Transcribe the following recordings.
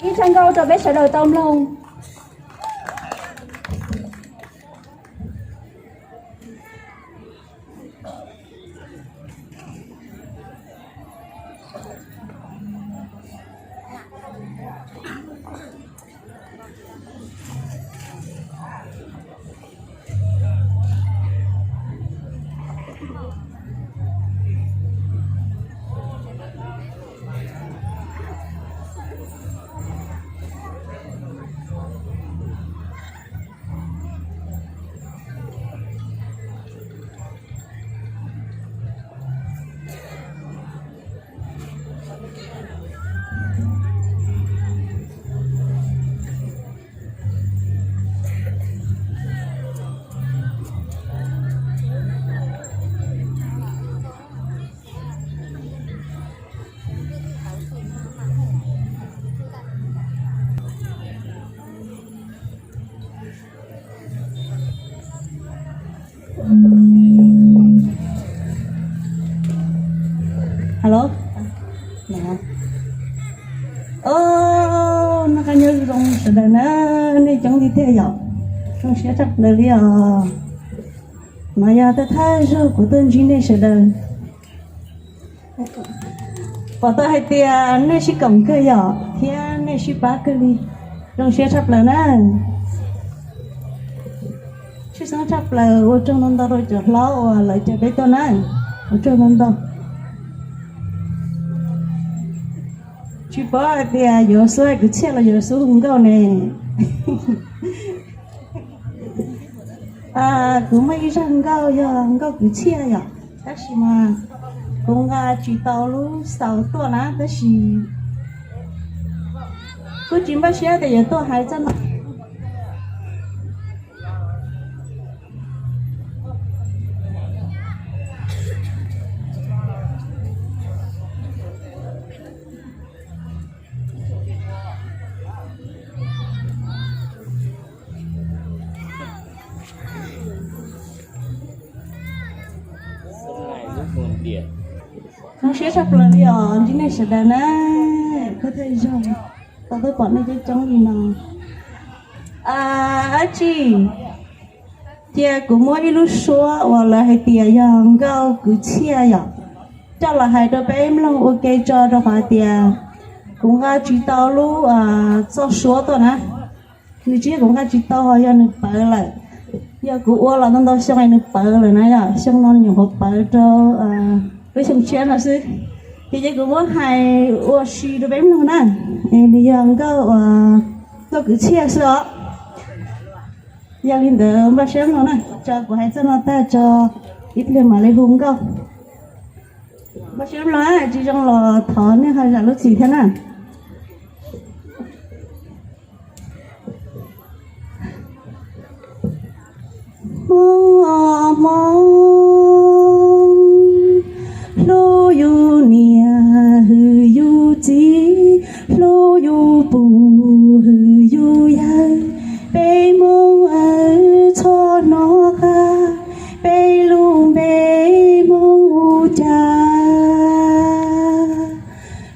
Ib txhia nkauj rau peb sawv daws tau mloog. Hello. Noj qab nyob zoo sawv daws na, nej coob li thiab yom. Zoo siab tshaj plaws li os. No yog thawj thawj zaug kuv tuaj ntsib nej sawv daws. Pom tau hais tias nej sib koom kawg yom, thiab nej sib pab kawg li. Zoo siab tshaj plaws na. Tshwj xeeb tshaj plaws ua tsaug ntau ntau rau cov hlob uas lawv caw peb tuaj na. Ua tsaug ntau ntau. Tsis paub hais tias yuav xub hais kwv txhiaj los yuav xub hu nkauj ne. Kuv muaj ib zaj nkauj yog nkauj kwv txhiaj yom, tab sis mas kuv nqa tsis tau lub xaus tuaj na, tab sis kuj tsis npaj siab tias yuav tuaj hais txoj no. Zoo siab tshaj plaws li os ntsib nej sawv daws na, koj thiaj zoo tau tuaj pom nej coob coob li no. Dab tsi, cia kuv muab ib lub suab uas lawv hais tias yog nkauj kwv txhiaj yom, coj los hais rau peb mloog ua ke tso, rau qhov tias kuv nqa tsis tau lub txoj suab tuaj na. Nws tsis yog kuv nqa tsis tau, ho yog nws pawv lawm. Yog kuv ua los ntau ntau xyoo es nws pawv lawm na yom, xyoo no nws nyuam qhuav pawv rau lub xyoo tshiab no xwb. Ces cia kuv muab hais ua si rau peb mloog na. Es nws yog nkauj, nkauj kwv txhiaj xwb os. Yog li ntawd npaj siab mloog na, tso kuv hais txoj no tag tso ib pliag mam li hu nkauj. Npaj siab mloog, tsis zoo los thov nej ho zam lub txim thiab na. Hmoob, Hmoob, hlub yus niam hwm yus txiv, hlub yus pug hwm yus yawg. Peb Hmoob aw, txhob hnov qab peb lub npe Hmoob hu cas.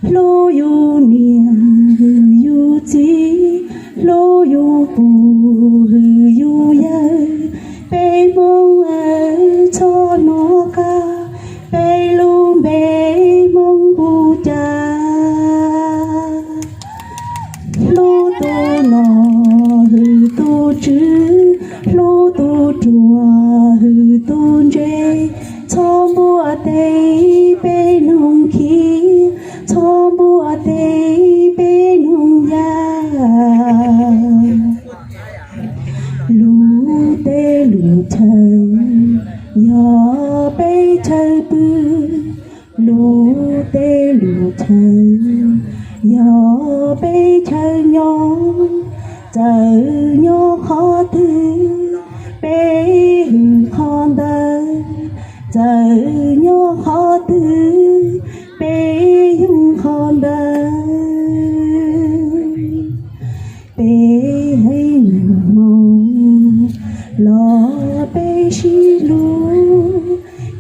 Hlub yus niam hwm yus txiv, hlub yus pug hwm yus yawg. Peb Hmoob aw, txhob hnov qab peb lub npe Hmoob hu cas. Hlub tus nom hwm tus tswv, hlub tus ruam hwm tus ntse. Txhob npuaj teb peb noog khib, txhob npuaj teb peb noog yaj. Lub teb lub chaw yog peb chaw pw, lub teb lub chaw yog peb chaw nyob. Txawm nyob qhov twg peb hwm qhov ntawd, txawm nyob qhov twg peb yoog qhov ntawd. Peb haiv neeg Hmoob los peb sib hlub,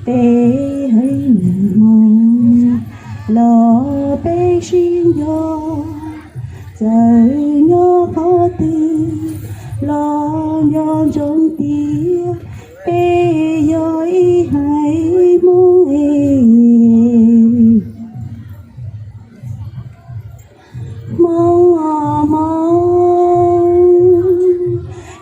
peb haiv neeg Hmoob los peb sib nco. Txawm nyob qhov twg los nco ntsoov tias peb yog ib haiv Hmoob es. Hmoob os Hmoob,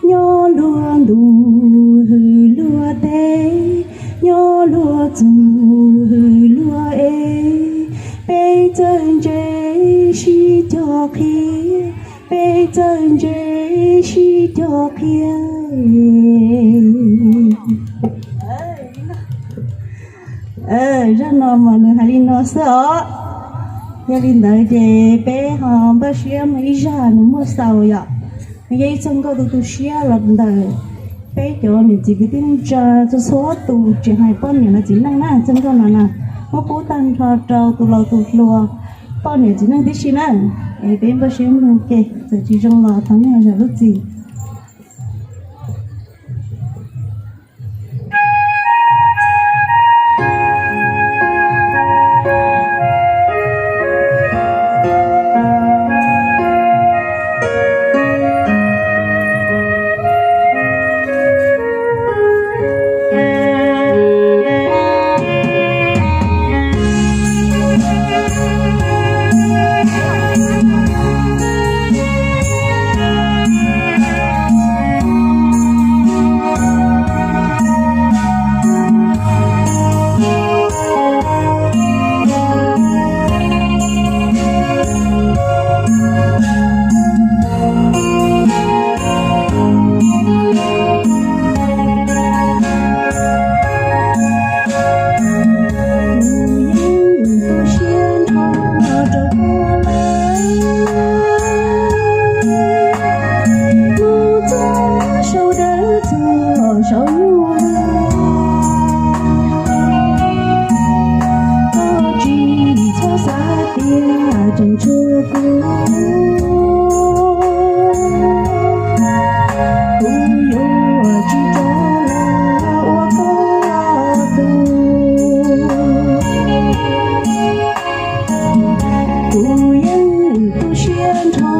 nyob luag ntuj hwm luag teb, nyob luag txus hwm luag ev, peb txawj ntse sib cog qhia, peb txawj ntse sib cog qhia. Zaj no mas nws hais li no xwb os. Yog li ntawd ces peb ho npaj siab mus ib zaj nws muaj xaus yom. Nws yog ib txoj nkauj tu tu siab los ntawm peb cov niam txiv kwv tij neej tsa txhua txhua tus, tsis hais poj niam los txiv neej na. Txoj nkauj no na muab pub tag nrho rau tus laus tus hluas, poj niam txiv neej tib si na. Es peb npaj siab mloog ke, txawm tsis zoo los thov nej zam lub txim. Kuv yeej tu siab nrho rau koj lawm, mus txog saum dawb txog saum nyuj, koj tsis txhob xav tias tseem tshuav kuv, kuv yuav tsis rov los ua koj tus. Kuv yeej tu siab nrho